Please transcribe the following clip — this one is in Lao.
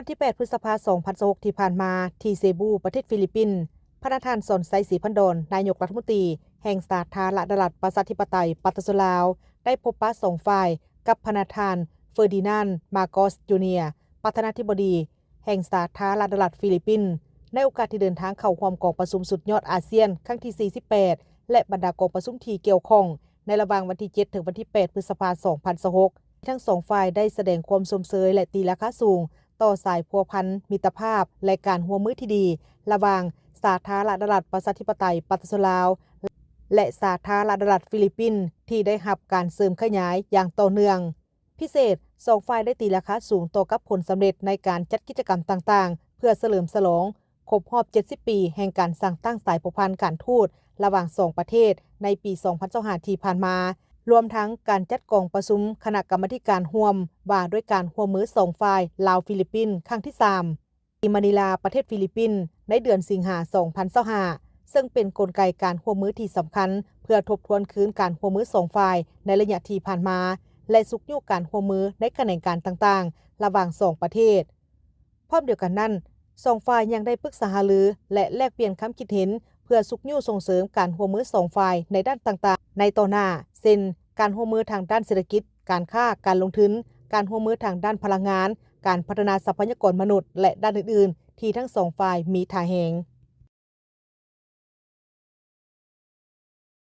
ວັນທີແປດ ພຶດສະພາ ສອງພັນຊາວຫົກ ທີ່ຜ່ານມາ ທີ່ເຊບູ ປະເທດຟີລິບປິນ, ພະນະທ່ານ ສອນໄຊ ສີພັນດອນ ນາຍົກລັດຖະມົນຕີແຫ່ງສາທາລະນະລັດປະຊາທິປະໄຕປະຊາຊົນລາວ ໄດ້ພົບປະສອງຝ່າຍກັບພະນະທ່ານ ເຟີດີນານ ມາກອສ ຈູເນຍ ປະທານາທິບໍດີແຫ່ງສາທາລະນະລັດຟີລິບປິນ ໃນໂອກາດທີ່ເດີນທາງເຂົ້າຮ່ວມກອງປະຊຸມສຸດຍອດອາຊຽນຄັ້ງທີ ສີ່ສິບແປດ ແລະ ບັນດາກອງປະຊຸມທີ່ກ່ຽວຂ້ອງ ໃນລະຫວ່າງວັນທີ ເຈັດ ເຖິງວັນທີ ແປດ ພຶດສະພາ ສອງພັນຊາວຫົກ. ທັງສອງຝ່າຍໄດ້ສະແດງຄວາມຊົມເຊີຍ ແລະ ຕີລາຄາສູງຕໍ່ສາຍພົວພັນມິດຕະພາບ ແລະ ການຮ່ວມມືທີ່ດີ ລະຫວ່າງສາທາລະນະລັດປະຊາທິປະໄຕປະຊາຊົນລາວ ແລະ ສາທາລະນະລັດຟີລິບປິນ ທີ່ໄດ້ຮັບການເສີມຂະຫຍາຍຢ່າງຕໍ່ເນື່ອງ. ພິເສດ, ສອງຝ່າຍໄດ້ຕີລາຄາສູງຕໍ່ກັບຜົນສຳເລັດໃນການຈັດກິດຈະກຳຕ່າງໆ ເພື່ອສະເຫຼີມສະຫຼອງຄົບຮອບ ເຈັດສິບ ປີແຫ່ງການສ້າງຕັ້ງສາຍພົວພັນການທູດລະຫວ່າງສອງປະເທດໃນປີ ສອງພັນຊາວຫ້າ ທີ່ຜ່ານມາ, ລວມທັງການຈັດກອງປະຊຸມຄະນະກຳມາທິການຮ່ວມວ່າດ້ວຍການຮ່ວມມືສອງຝ່າຍ ລາວ-ຟີລິບປິນ ຄັ້ງທີ ສາມ ທີ່ມະນີລາ ປະເທດຟີລິບປິນ ໃນເດືອນສິງຫາ ສອງພັນຊາວຫ້າ ເຊິ່ງເປັນກົນໄກການຮ່ວມມືທີ່ສຳຄັນ ເພື່ອທົບທວນຄືນການຮ່ວມມືສອງຝ່າຍໃນໄລຍະທີ່ຜ່ານມາ ແລະ ຊຸກຍູ້ການຮ່ວມມືໃນຂະແໜງການຕ່າງໆ ລະຫວ່າງສອງປະເທດ. ພ້ອມດຽວກັນນັ້ນ, ສອງຝ່າຍຍັງໄດ້ປຶກສາຫາລື ແລະ ແລກປ່ຽນຄຳຄິດເຫັນ ເພື່ອຊຸກຍູ້ສົ່ງເສີມການຮ່ວມມືສອງຝ່າຍໃນດ້ານຕ່າງໆໃນຕໍ່ໜ້າ ເຊັ່ນ ການຮ່ວມມືທາງດ້ານເສດຖະກິດ, ການຄ້າ, ການລົງທຶນ, ການຮ່ວມມືທາງດ້ານພະລັງງານ, ການພັດທະນາຊັບພະຍາກອນມະນຸດ ແລະ ດ້ານອື່ນໆ ທີ່ທັງສອງຝ່າຍມີທ່າແຮງ.